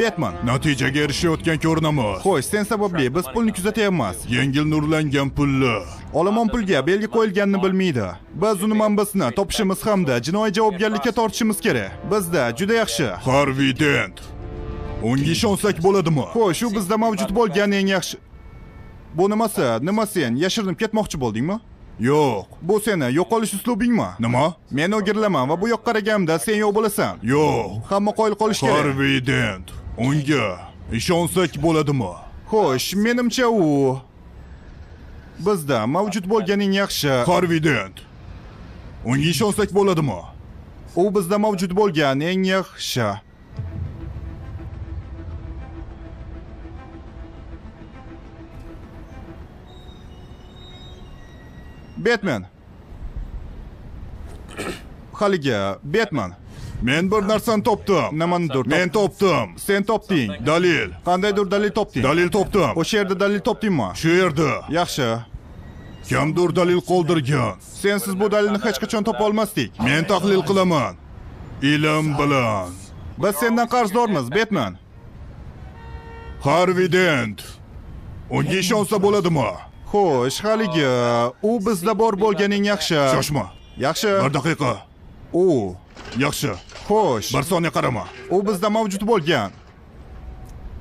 Batman. Natijaga erishayotgan ko'rinamiz. Xo'sh, sen sababli biz pulni kuzatyapmiz. Yengil nurlangan pulli. Olomon pulga belgi qo'yilganini bilmaydi. Biz uni manbasini topishimiz hamda jinoiy javobgarlikka tortishimiz kerak. Bizda juda yaxshi. Harvey Dent. Unga ishonsak bo'ladimi? Xo'sh, u bizda mavjud bo'lgan eng yaxshi. Bu nimasi? Nima sen yashirinib ketmoqchi bo'ldingmi? Yo'q. Bu seni yo'qolish uslubingmi? Nima? Men o'girilaman va bu yoqqa qaraganimda sen yo'q bo'lasan. Yo'q. Hamma qoyil qolish kerak. Harvey Dent. Unga ishonsak bo'ladimi? Xo'sh, menimcha u bizda mavjud bo'lgan eng yaxshi. Harvey Dent. Unga ishonsak bo'ladimi? U bizda mavjud bo'lgan eng yaxshi. Batman. Haligi Batman. Men bir narsani topdim. Nimanidir? Men topdim. Sen topding. Dalil. Qandaydir dalil topding. Dalil topdim. O'sha yerda dalil topdingmi? Shu yerda. Yaxshi. Kimdir dalil qoldirgan. Sensiz bu dalilni hech qachon topa olmasdik. Men tahlil qilaman. Ilm bilan. Biz sendan qarzdormiz, Batman. Harvey Dent. Unga ishonsa bo'ladimi? Xo'sh, haligi u bizda bor bo'lgan eng yaxshi. Shoshma. Yaxshi. Bir daqiqa. U. Yaxshi. Xo'sh. Bir soniya qarama. U bizda mavjud bo'lgan.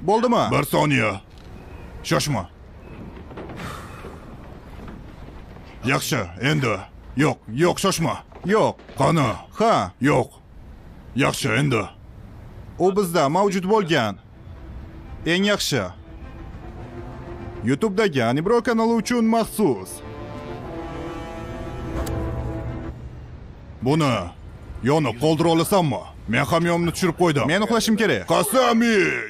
Bo'ldimi? Bir soniya. Shoshma. Yaxshi, endi. Yo'q, yo'q, shoshma. Yo'q. Qani? Ha. Yo'q. Yaxshi, endi. U bizda mavjud bo'lgan eng yaxshi. YouTube'dagi Anibro kanali uchun maxsus. Buni yoniq qoldira olasanmi? Men hamyonimni tushirib qo'ydim. Men uxlashim kerak. Qasamik!